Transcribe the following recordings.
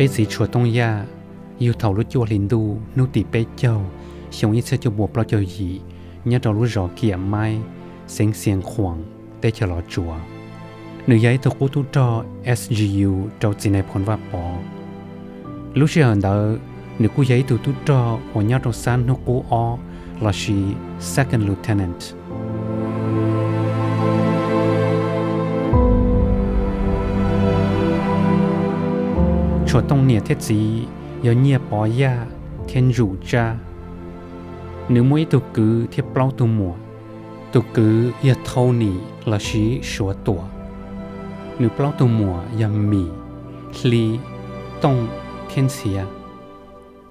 Peb txiv Tshuas Tooj Yaj yug thaum lub cuaj hli ntuj hnub tim peb caug xyoo ib txhiab cuaj puas plaub caug yim nyob rau lub zos Kiam Maib, xeev Xiav Khuam, teb chaws Los Tsuas. Nws yog ib tug qub tub rog S G U rau txiv Nais Phoo Vaj Pov. Lub sij hawm ntawd, nws kuj yog ib tug tub rog uas nyob rau sab hnub qub ob lossis second lieutenant. Tshuas Tooj niam thiab txiv yog Nyiaj Pov Yaj thiab Ntsum Tsab. Nws muaj ib tug kwv thiab plaub tug muam. Tus kwv yog Thau Nim lossis Suav Tuam. Nws plaub tug muam yog Mim, Hli, Tooj thiab Ntxhiav.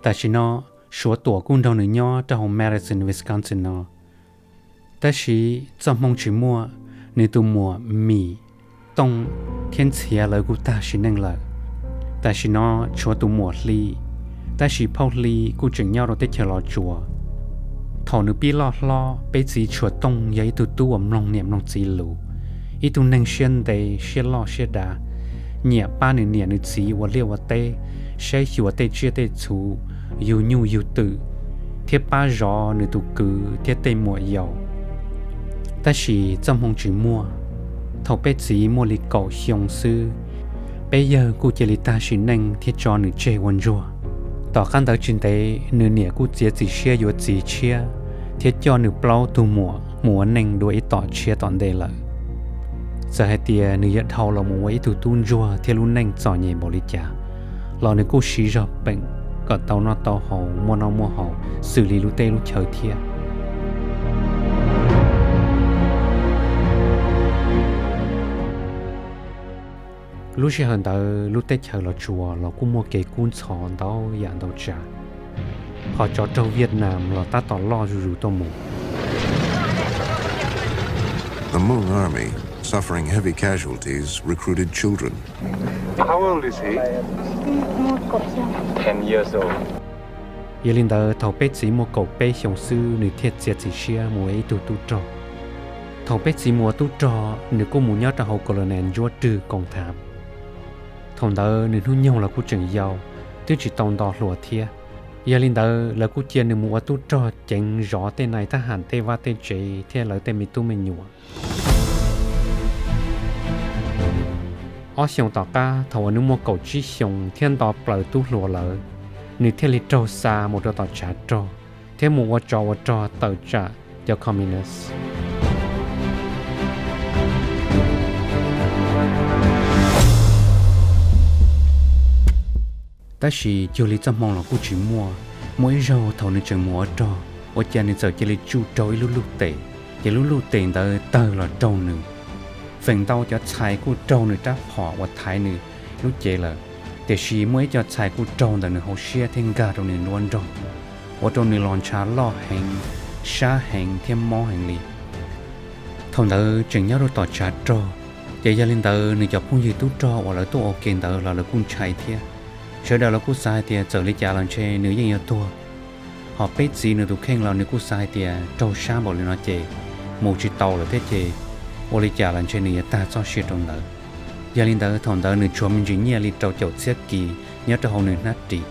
Tam sim no, Suav Tuam kuj nrog nws nyob rau hauv Madison, Wisconsin no. Tab sis txoj hmoo tsis muaj, nws tus muam Mim, Tooj thiab Ntxhiav lawv kuj tag sim neej lawm. Tam sim no tshuav tus muam Hli, tab sis phauj Hli kuj tseem nyob rau teb chaws Los Tsuas. Thaum nws pib loj hlob, peb txiv Tshuas Tooj yog ib tug tub uas mloog niam mloog txiv lus, ib tug neeg siab ntev siab loj siab dav, nyiam pab nws niam nws txiv ua liaj ua teb, saib xyuas tej tsiaj tej txhu, yug nyuj yug twm, thiab pab zov nws tus kwv thiab tej muam yaus. Tab sis txoj hmoo tsis muaj, thaum peb txiv muaj li kaum xyoo xwb, peb yawg kuj cia li tag sim neej thiab tso nws tseg ua ntsuag. Tom qab ntawd tsis ntev nws niam kuj txiav txim siab yuav txiv tshiab thiab coj nws plaub tug muam mus ua neej dua ib tom tshiab tom ntej lawm. Txawm hais tias nws yuav dhau los mus ua ib tug tub ntsuag thiab lub neej txom nyem npaum li cas, los nws kuj siv zog peem kom tau noj tau haus muaj noj muaj haus xws li lub teb lub chaw thiab. Lub sij hawm ntawd lub teb chaws Los Tsuas los kuj muaj kev kub ntxhov ntau yam ntau tsav, hos tsov rog Vietnam los tab tom loj zuj zus tuaj mus. The Hmong army, suffering heavy casualties, recruited children. How old is he? Ten years old. Yog li ntawd thaum peb txiv muaj kaum peb xyoos xwb nws thiaj txiav txim siab mus ua ib tug tub rog. Thaum peb txiv mus ua tub rog nws kuj mus nyob rau hauv Colonel Ntsuab Rwg koom tham. Thaum ntawd nws hnub nyoog los kuj tseem yau, twb tsis tau nto hluas thiab. Yog li ntawd lawv kuj cia nws mus ua tub rog ceev zov tej nai thab ham tej vaj tej tsev thiab lawv tej me tub me nyuam. Ob xyoos tom qab thaum uas nws muaj kaum tsib xyoos thiab nto plaws tub hluas lawm, nws thiaj li raug xa mus rau tom tshav rog thiab mus ua tsov ua rog tawm tsam cov Communist. Tab sis cuag li txoj hmoo los kuj tsis muaj, muaj ib zaug thaum nws tseem mus ua rog, ua cas nws txawm cia li tsuj raug ib lub luj tes, ces lub luj tes ntawd tawg los raug nws, feem ntau cov txhais kuj raug nws rab phom uas thaiv nws lub cev lawm, tiam sis muaj ib co txhais kuj raug ntawm nws hauv siab thiab nkag rau nws nruab nrog, ua rau nws los ntshav loj heev, sab heev thiab mob heev li. Thaum ntawd tseem nyob rau tom tshav rog, ces yog li ntawd nws cov phooj ywg tub rog uas lawv tuaj ua ke ntawd los lawv kuj ntshai thiab, sawv daws los kuj xav hais tias txawm li cas los ntshe nws yeej yuav tuag. Hos peb txiv nws tus kheej los nws kuj xav hais tias raug sab npaum li no ces mus tsis tau lawm thiab ces ua li cas los ntshe nws yuav tag txoj sia rau ntawd. Yog li ntawd thaum ntawd nws tshuav me ntsis nyiaj li rau caum txhiab kis nyob rau hauv nws hnab ris.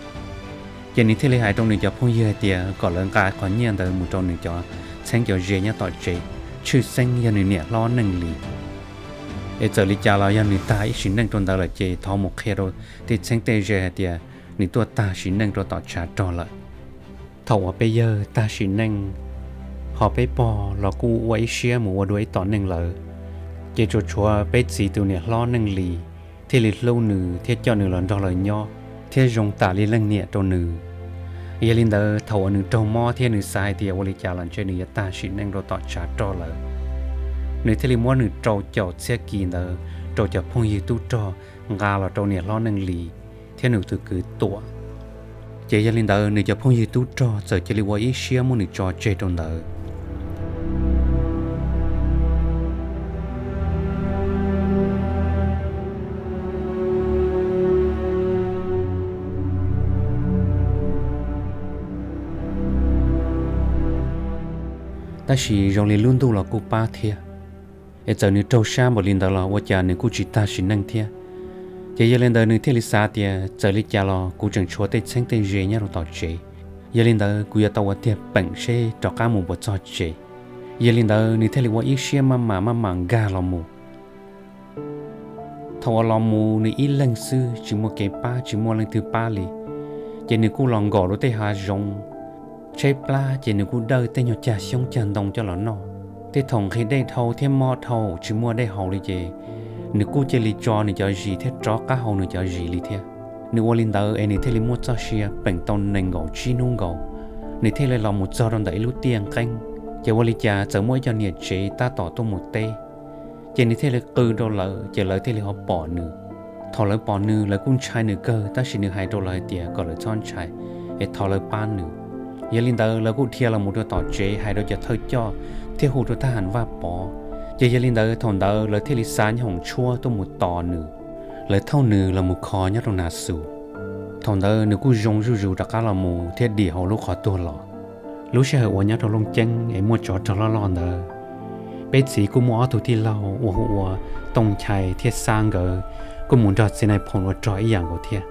Ces nws thiaj li hais rau nws cov phooj ywg hais tias kom lawv nqa qhov nyiaj ntawd mus rau nws cov txheeb cov ze nyob tom tsev, tshwj xeeb yog nws niam hlob Neej Lis. Es txawm li cas los yog nws tag ib sim neej rau ntawd lawm ces thov mus qhia rau tej txheeb tej ze hais tias nws tuaj tag sim neej rau tom tshav rog lawm. Thaum uas peb yawg tag sim neej, hos peb pog los kuj ua ib siab mus ua dua ib tom neej lawm, ces tsuas tshuav peb txiv tus niam hlob Neej Lis thiaj li hlub nws thiab coj nws los nrog lawv nyob, thiab zoo tam li leej niam rau nws. Yog li ntawd thaum uas nws raug mob thiab nws xav hais tias ua li cas los ntshe nws yuav tag sim neej rau tom tshav rog lawm, nws thiaj li muab nws rau caum txhiab kis ntawd rau cov phooj ywg tub rog nqa los rau niam hlob Neej Lis thiab nws tus kwv Tuam. Ces yog li ntawd nws cov phooj ywg tub rog txawm cia li ua ib siab muab nws tso tseg rau ntawd. Tab sis zoo li lub ntuj los kuj pab thiab, es txawm nws raug sab npaum li ntawd los ua cas nws kuj tsis tag sim neej thiab. Ces yog li ntawd nws thiaj li xav tias txawm li cas los kuv tseem tshuav tej txheeb tej ze nyob rau tom tsev, yog li ntawd kuv yuav tau ua tiag peem seb rov qab mus puas txog tsev. Yog li ntawd nws thiaj li ua ib siab maj mam maj mam nkag los mus. Thaum uas los mus nws ib leeg xwb tsis muaj kev pab tsis muaj leej twg pab li, ces nws kuj los nkaum rau tej hav zoov tshaib plab, ces nws kuj dawj tej nyuag cag xyoob cag ntoo coj los noj. Tej thaum nqhis dej dhau thiab mob dhau tsis muaj dej haus li ces nws kuj cia li tso nws cov zis thiab rov qab haus nws cov zis li thiab. Nws ua li ntawd es nws thiaj li muaj txoj sia peem tau nees nkaum tsib hnub nkaus, nws thiaj li los mus txog rau ntawm ib lub tiaj nqeeb. Ces ua li cas txawm muaj ib co niam tsev tab tom tuaj mus teb, ces nws thiaj li qw rau lawv ces lawv thiaj li ho pom nws. Thaum lawv pom nws lawv kuj ntshai nws kawg tab sis nws hais rau lawv hais tias kom lawv txhob ntshai es thov lawv pab nws. Yog li ntawd lawv kuj dhia los mus rau tom tsev hais rau cov thawj coj thiab hu rau thab ham Vaj Pov. Ces yog li ntawd thaum ntawd lawv thiaj li xa nyob hoom tshuab tuaj mus tos nws. Lawv thauj nws los mus kho nyob rau Nas Xus. Thaum ntawd nws kuj zoo zuj zus rov qab los mus thiab dim hauv lub qhov tuag los. Lub sij hawm uas nyob rau Looj Ceeb es muaj tsov rog loj loj ntawd, peb txiv kuj muaj ob tug tij laug uas hu ua Tooj Nchai thiab Xab, nkawd kuj mus nrog txiv Nais Phoom ua rog ib yam nkaus thiab.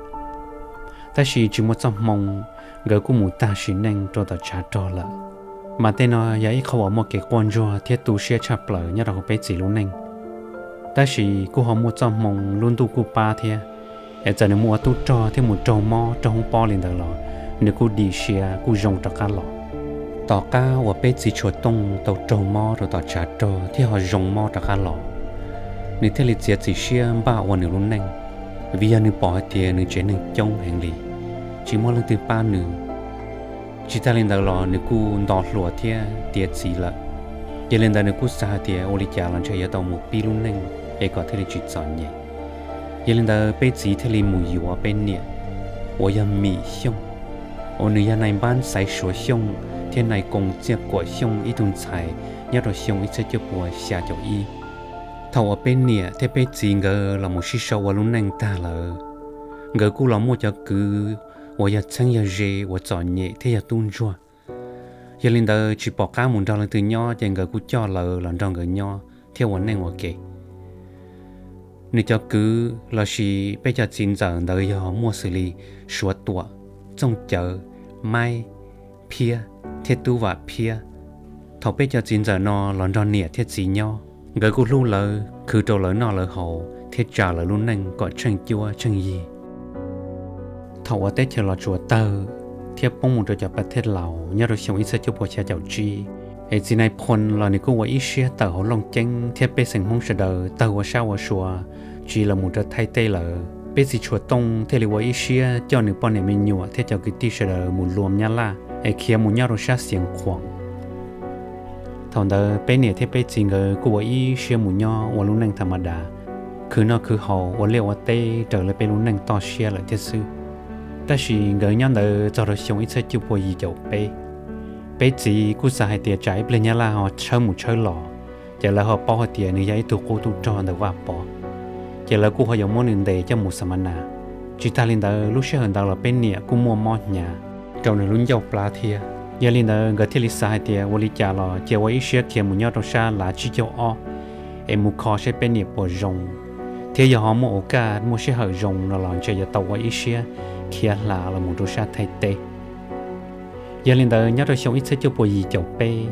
Tab sis tsis muaj txoj hmoo, nkawd kuj mus tag sim neej rau tom tshav rog lawm. Mas tej no yog ib qho uas muaj kev quaj ntsuag thiab tu siab tshaj plaws nyob rau hauv peb txiv lub neej. Tab sis kuj ho muaj txoj hmoo lub ntuj kuj pab thiab, es txawm nws mus ua tub rog thiab mus raug mob raug hoob pob li ntawd los nws kuj dim siab kuj zoo rov qab los. Tom qab uas peb txiv Tshuas Tooj tau raug mob rau tom tshav rog thiab ho zoo mob rov qab los, nws thiaj li txiav txim siab npaj ua nws lub neej, vim yog nws pom hais tias nws tsev neeg coob heev li, tsis muaj leej twg pab nws. Tsis tag li ntawd los nws kuj nto hluas thiab tiav txiv lawm. Yog li ntawd nws kuj xav hais tias ua li cas los ntshe yuav tau mus pib lub neej es kom thiaj li tsis txom nyem. Yog li ntawd peb txiv thiaj li mus yuav peb niam uas yog Mim Xyooj, uas nws yog nai npab xaiv Suav Xyooj thiab nai koos txiaj kuam Xyooj ib tug ntxhais nyob rau xyoo ib txhiab cuaj puas xya caum ib. Thaum uas peb niam thiab peb txiv nkawd los mus sib sau ua lub neej tag lawm, nkawd kuj los muaj cov kwv uas yog txheeb yog ze uas txom nyem thiab yog tub ntsuag. Yog li ntawd tsis pom qab mus nrog leej twg nyob ces nkawd kuj coj lawv los nrog nkawd nyob thiab ua neej ua ke. Nws cov kwv lossis peb cov txiv ntxawm ntawd yog muaj xws li Suav Tuam, Txooj Cawv, Maib, Phiab thiab Tub Vam Phiab. Thaum peb cov txiv ntxawm no los nrog niam thiab txiv nyob, nkawd kuj hlub lawv, khwv rau lawv noj lawv haus thiab tsa lawv lub neej kom tsheej cuab tsheej yig. Thaum uas teb chaws Los Tsuas tawg thiab poob mus rau cov pas thej Laus nyob rau xyoo ib txhiab cuaj puas xya caum tsib, es txiv Nais Phoom los nws kuj ua ib siab tawm hauv Looj Ceeb thiab pej xeem Hmoob sawv daws tawg ua sab ua sua tsiv los mus rau Thaib teb lawm. Peb txiv Tshuas Tooj thiaj li ua ib siab coj nws poj niam me nyuam thiab cov kwv tij sawv daws mus luam Nyab Laj es khiav mus nyob rau sab Xieev Khuam. Thaum ntawd peb niam thiab peb txiv nkawd kuj ua ib siab mus nyob ua lub neej tha ma das, khwv noj khwv haus ua liaj ua teb raws li peb lub neej toj siab lawm thiab xwb. Tab sis nkawd nyob ntawd txog rau xyoo ib txhiab cuaj puas yim caum peb, peb txiv kuj xav hais tias tsam ib pliag Nyab Laj ho tshawb mus tshawb los, ces lawv ho paub hais tias nws yog ib tug qub tub rog ntawm Vaj Pov, ces lawv kuj ho yuav muab nws ntes coj mus xa ma nas. Tsis tag li ntawd lub sij hawm ntawd los peb niam kuj muaj mob hnyav rau nws lub ncauj plab thiab. Yog li ntawd nkawd thiaj li xav hais tias ua li cas los cia ua ib siab khiav mus nyob rau sab Lav tsib caug ob es mus kho saib peb niam puas zoo, thiab yog ho muaj ua kaj muaj sij hawm zoo no los ntshe yuav tau ua ib siab khiav hla los mus rau sab Thaib teb. Yog li ntawd nyob rau xyoo ib txhiab cuaj puas yim caum peb,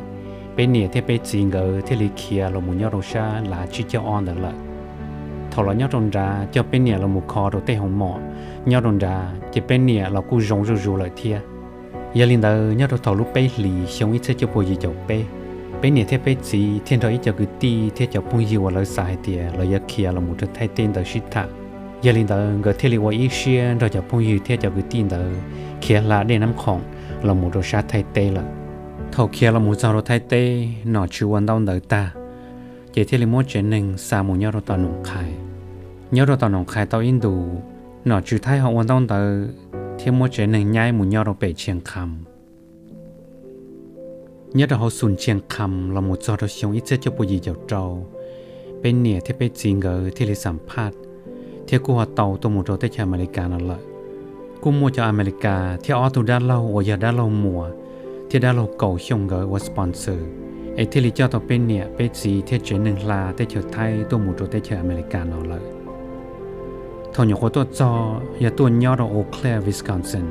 peb niam thiab peb txiv nkawd thiaj li khiav los mus nyob rau sab Lav tsib caug ob ntawd lawm. Thaum los nyob rau nrad coj peb niam los mus kho rau tej hoo mom nyob rau nrad ces peb niam los kuj zoo zuj zus lawm thiab. Yog li ntawd nyob rau thaum lub peb hlis xyoo ib txhiab cuaj puas yim caum peb, peb niam thiab peb txiv thiaj nrog ib co kwv tij thiab cov phooj ywg uas lawv xav hais tias lawv yuav khiav los mus rau Thaib teb ntawd sib tham. Yog li ntawd nkawd thiaj li ua ib siab nrog cov phooj ywg thiab cov kwv tij ntawd khiav hla dej Nab Khoom los mus rau sab Thaib teb lawm. Thaum khiav los mus txog rau Thaib teb, nom tswv ua ntaub ntawv tag, ces thiaj li muab tsev neeg xa mus nyob rau tom Noom Qhais. Nyob rau tom Noom Qhais tau ib ntus, nom tswv Thaib ho ua ntaub ntawv thiab muab tsev neeg nyaib mus nyob rau pem Tshias Kham. Nyob rau hauv xum Tshias Kham los mus txog rau xyoo ib txhiab cuaj puas yim caum rau, peb niam thiab peb txiv nkawd thiaj li xam phaj thiab kuj ho tau tuaj mus rau teb chaws Amelikas no lawm. Kuj muaj cov Amelikas thiab ob tug dab laug uas yog dab laug Muas thiab dab laug Kaus Xyooj nkawd ua sponsor, es thiaj li coj tau peb niam peb txiv thiab tsev neeg hla teb chaws Thaib tuaj mus rau teb chaws Amelikas no lawm. Thaum nyuam qhuav tuaj txog yog tuaj nyob rau Eau Claire, Wisconsin.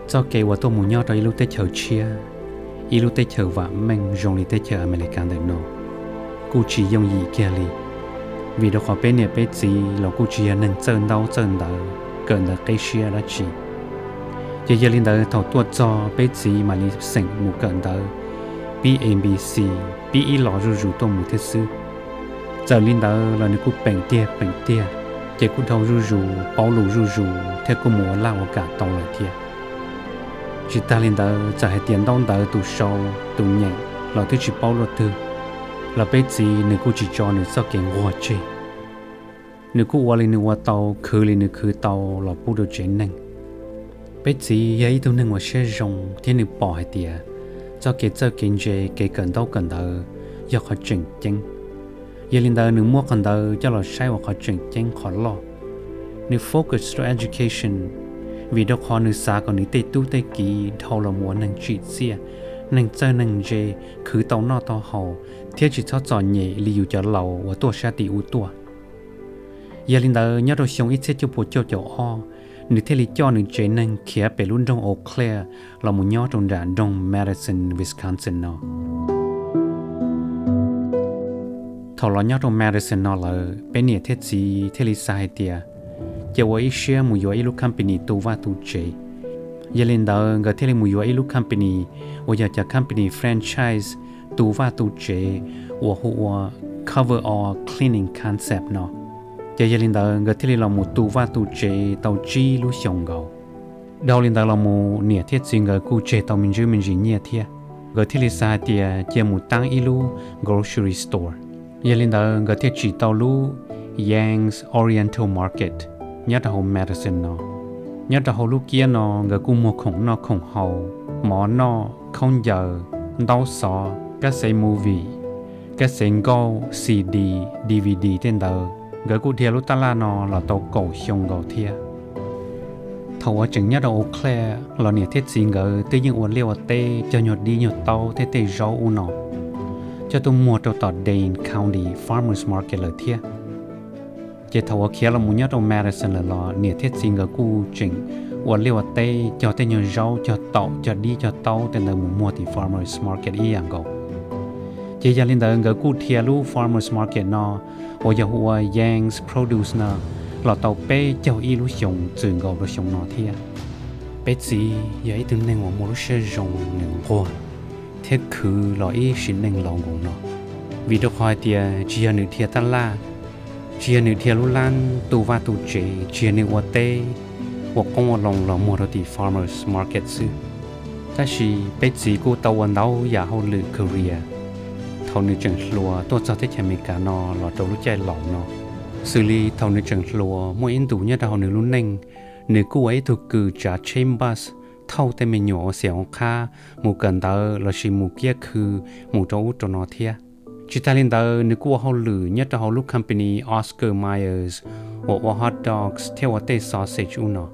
Txoj kev uas tuaj mus nyob rau ib lub teb chaws tshiab, ib lub teb chaws vam meej zoo li teb chaws Amelikas ntawm no kuj tsis yooj yim kiag li, vim rau qhov peb niam peb txiv los kuj tsis yog neeg txawj ntaub txawj ntawv kawm ntawv qib siab dab tsi. Ces yog li ntawd thaum tuaj txog peb txiv mam li xeem mus kawm ntawv, pib A B C, pib ib los zuj zus tuaj mus thiab xwb. Txawm li ntawd los nws kuj peem tiag peem tiag, ces kuj dhau zuj zus, paub lus zuj zus thiab kuj mus ua laj ua kam tau lawm thiab. Tsis tag li ntawd, txawm hais tias ntaub ntawv tus sau tus nyeem los twb tsis paub luaj twg, los peb txiv nws kuj tsis tso nws txoj kev nquag tseg. Nws kuj ua li nws ua tau, khwv li nws khwv tau los pub rau tsev neeg. Peb txiv yog ib tug neeg uas siab zoo thiab nws pom hais tias txoj kev txawj kev ntse, kev kawm ntaub kawm ntawv yog qhov tseem ceeb. Yog li ntawd nws muab qhov ntawd coj los saib ua qhov tseem ceeb qhov loj. Nws focus rau education, vim rau qhov nws xav kom nws tej tub tej kiv dhau los mus ua neeg tsim txiaj, neeg txawj neeg ntse, khwv tau noj tau haus, thiab tsis txhob txom nyem li yus cov laus uas tuaj sab tim ub tuaj. Yog li ntawd nyob rau xyoo ib txhiab cuaj puas cuaj caum ob, nws thiaj li coj nws tsev neeg khiav pem lub nroog Eau Claire los mus nyob rau nram nroog Madison, Wisconsin no. Thaum los nyob rau Madison no lawm, peb niam thiab txiv thiaj li xav hais tias, ces ua ib siab mus yuav ib lub company tu vaj tu tsev. Yog li ntawd nkawd thiaj li mus yuav ib lub company uas yog cov company franchise tu vaj tu tsev uas hu ua Coverall Cleaning Concept no. Ces yog li ntawd nkawd thiaj li los mus tu vaj tu tsev tau tsib lub xyoos nkaus. Dhau li ntawd los mus niam thiab txiv nkawd kuj tseg tau me ntsis me ntsis nyiaj thiab. Nkawd thiaj li xav hais tias cia mus taab ib lub grocery store. Yog li ntawd nkawd thiaj tsim tau lub Yang's Oriental Market nyob rau hauv Madison no. Nyob rau hauv lub kiab no nkawd kuj muag khoom noj khoom haus, mov noj, khaub ncaws, ntaub xov, kab xev movie, kab xev nkauj, C D, D V D tej ntawd. Nkawd kuj dhia lub taj laj no los tau kaum xyoo nkaus thiab. Thaum uas tseem nyob rau Eau Claire los niam thiab txiv nkawd twb yeej ua liaj ua teb cog nyuag dib nyuag taub thiab tej zaub ub no coj tuaj muag rau tom Dane County Farmers Market lawm thiab. Ces thaum uas khiav los mus nyob rau Madison lawm los niam thiab txiv nkawd kuj tseem ua liaj ua teb cog tej nyuag zaub cog taum cog dib cog taub tej ntawd mus muag tim Farmers Market ib yam nkaus. Ces yog li ntawd nkawd kuj dhia lub Farmers Market no uas yog hu ua Yang's Produce no los tau peb caug ib lub xyoos txwm nkaus rau xyoo no thiab. Peb txiv yog ib tug neeg uas muaj lub siab zoo, nws nquag thiab khwv los ib sim neej laus nkaus no, vim rau qhov hais tias tsis yog nws dhia taj laj, tsis yog nws dhia lub lab tu vaj tu tsev, tsis yog nws ua teb, ua qoob ua loo los muag rau tim Farmers Market xwb. Tab sis peb txiv kuj tau ua ntau yam hauj lwm career thaum nws tseem hluas tuaj txog teb chaws Amelikas no los rau lub caij laus no. Xws li thaum nws tseem hluas muaj ib ntus nyob rau hauv nws lub neej, nws kuj ua ib tug kws tsav tsheb bus thauj tej me nyuam ua xiam ua qhab mus kawm ntawv lossis mus kiab khw mus rau ub rau no thiab. Tsis tas li ntawd nws kuj ua hauj lwm nyob rau hauv lub company Oscar Mayer uas ua hot dogs thiab ua tej sausage ub no.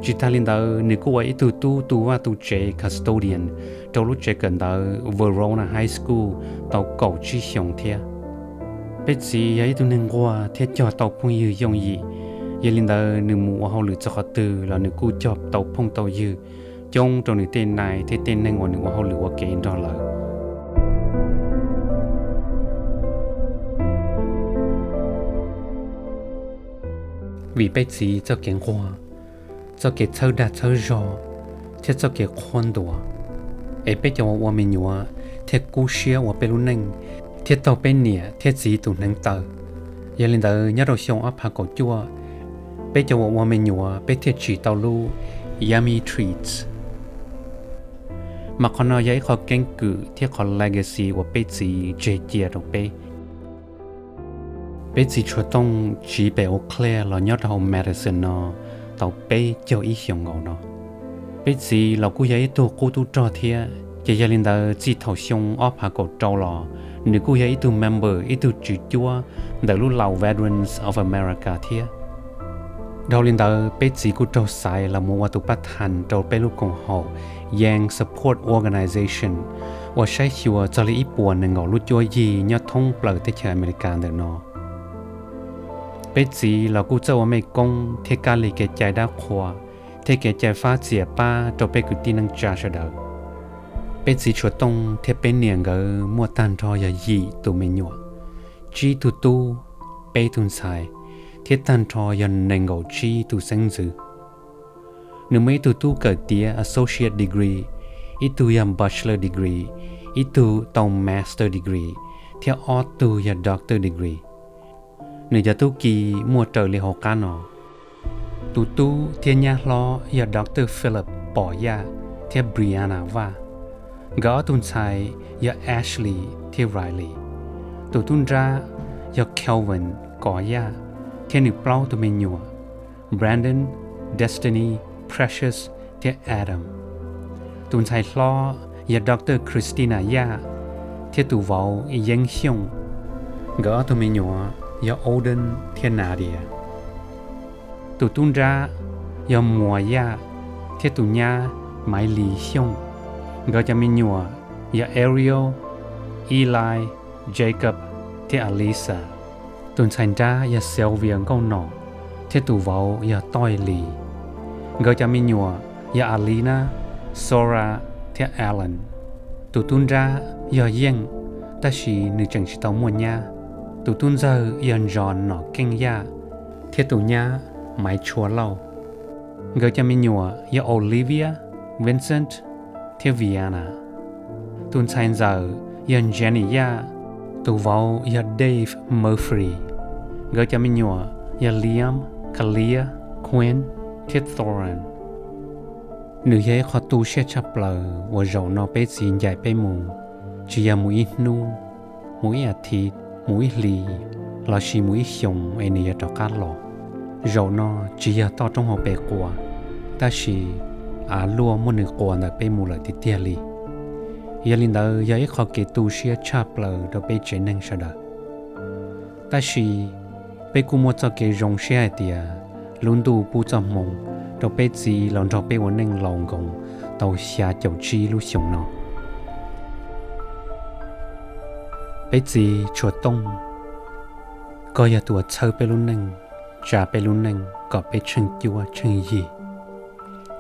Tsis tas li ntawd nws kuj ua ib tug tub tu vaj tu tsev custodian rau lub tsev kawm ntawv Verona High School tau kaum tsib xyoos thiab. Peb txiv yog ib tug neeg nquag thiab cog tau phooj ywg yooj yim, yog li ntawd nws mus ua hauj lwm txog qhov twg los nws kuj cog tau phooj tau ywg coob rau nws tej nai thiab tej neeg uas nws ua hauj lwm ua ke nrog lawm. Vim peb txiv txoj kev nquag, txoj kev txhawb dag txhawb zog, thiab txoj kev qhuab ntuas, es peb cov uas ua me nyuam thiaj kub siab ua peb lub neej thiab taug peb niam thiab txiv tus hneev taw. Yog li ntawd nyob rau xyoo ob phav kaum cuaj, peb cov uas ua me nyuam peb thiaj tsim tau lub Yummy Treats. Mas qhov no yog ib qho keeb kwm thiab qhov legacy uas peb txiv tseg cia rau peb. Peb txiv tshuav tooj tsiv pem Eau Claire los nyob rau hauv Madison no tau peb caug ib xyoos nkaus no. Peb txiv los kuj yog ib tug qub tub rog thiab, ces yog li ntawd txij thaum xyoo ob phav kaum rau los nws kuj yog ib tug member, ib tug tswv cuab ntawm lub Lao Veterans of America thiab. Dhau li ntawd peb txiv kuj raug xaiv los mus ua tus pab thas rau peb lub koom haum Yang Support Organization uas saib xyuas txog li ib puas nees nkaum lub cuab yig nyob thoob plaws teb chaws Amelikas ntawm no. Peb txiv los kuj txawj ua mej koob thiab kab lig kev cai dab qhua thiab kev cai fab txias pab rau peb kwv tij neej tsa sawv daws. Peb txiv Tshuas Tooj thiab peb niam nkawd muaj tag nrho yog yim tus me nyuam, tsib tug tub, peb tug ntxhais, thiab tag nrho yog nees nkaum tsib tus xeeb ntxwv. Nws muaj ib tug tub kawm tiav associate degree, ib tug yog bachelor degree, ib tug tau master degree, thiab ob tug yog doctor degree. Nws cov tub ki muaj raws li hauv qab no. Tus tub thiab nyab hlob yog Doctor Philip Pom Yaj thiab Brianna Vaj. Nkawd ob tug ntxhais yog Ashley thiab Riley. Tus tub nrab yog Kelvin Kov Yaj thiab nws plaub tus me nyuam, Brandon, Destiny, Precious thiab Adam. Tus ntxhais hlob yog Doctor Christina Yaj thiab tus vauv Yeeb Xyooj. Nkawd ob tug me nyuam yog Auden thiab Nadia. Tus tub nrab yog Muas Yaj thiab tus nyab Maiv Lis Xyooj. Nkawd cov me nyuam yog Ariel, Eli, Jacob thiab Alisa. Tus ntxhais nrab yog Sylvia Nkauj Nom thiab tus vauv yog Toij Lis. Nkawd cov me nyuam yog Alina, Sora thiab Alan. Tus tub nrab yog Yeej, tab sis nws tseem tsis tau muaj nyab. Tus tub ntxawg yog Ntsos Nom Keej Yaj thiab tus nyab Maiv Tshua Lauj. Nkawd cov me nyuam yog Olivia, Vincent thiab Viana. Tus ntxhais ntxawm yog Jenny Yaj, tus vauv yog Dave Murphy. Nkawd cov me nyuam yog Liam, Kalia, Quinn thiab Thoran. Nws yog ib qho tu siab tshaj plaws uas zaum no peb txiv ncaim peb mus, tsis yog mus ib hnub, mus ib as thiv, mus ib hlis, lossis mus ib xyoos es nws yuav rov qab los. Zaum no tsis yog toj roob hauv pes quas, tab sis av luaj muab nws quas ntawm peb mus lawm tiag tiag li. Yog li ntawd yog ib qho kev tu siab tshaj plaws rau peb tsev neeg sawv daws. Tab sis peb kuj muaj txoj kev zoo siab hais tias lub ntuj pub txoj hmoo rau peb txiv los nrog peb ua neej laus nkoos tau xya caum tsib lub xyoos no. Peb txiv Tshuas Tooj, koj yog tus uas txhawb peb lub neej, tsa peb lub neej kom peb tsheej cuab tsheej yig.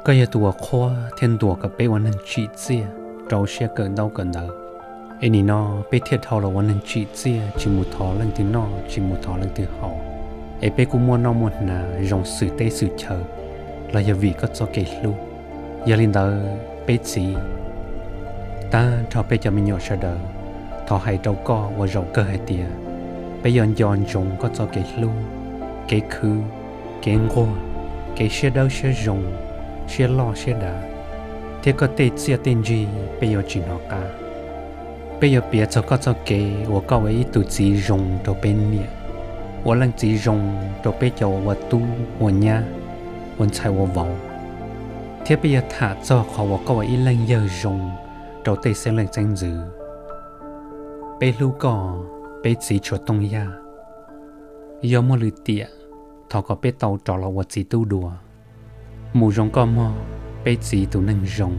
Koj yog tus uas qhuab thiab ntuas kom peb ua neeg tsim txiaj, rau siab kawm ntaub kawm ntawv. Es nim no peb thiaj dhau los ua neeg tsim txiaj, tsis mus thov leej twg noj, tsis mus thov leej twg haus, es peb kuj muaj noj muaj hnav zoo xwm teb xwm chaw, los yog vim koj txoj kev hlub. Yog li ntawd peb txiv, tag nrho peb cov me nyuam sawv daws, thov hais rau koj ua zaum kawg hais tias peb yuav nco ntsoov koj txoj kev hlub, kev khwv, kev nquag, kev siab dawb siab zoo, siab loj siab dav, thiab koj tej txiaj tej ntsig peb yuav tsis hnov qab. Peb yuav piav txog koj txoj kev uas koj ua ib tug txiv zoo rau peb niam, ua leej txiv zoo rau peb cov uas ua tub ua nyab, ua ntxhais ua vauv, thiab peb yuav tham txog qhov uas koj ua ib leej yawg zoo rau tej xeeb leej xeeb ntxwv. Peb hlub koj, peb txiv Tshuas Tooj Yaj. Yog muaj lwm tiam, thov kom peb tau rov los ua txiv tub dua. Mus zoo koj mog, peb txiv tus neeg zoo.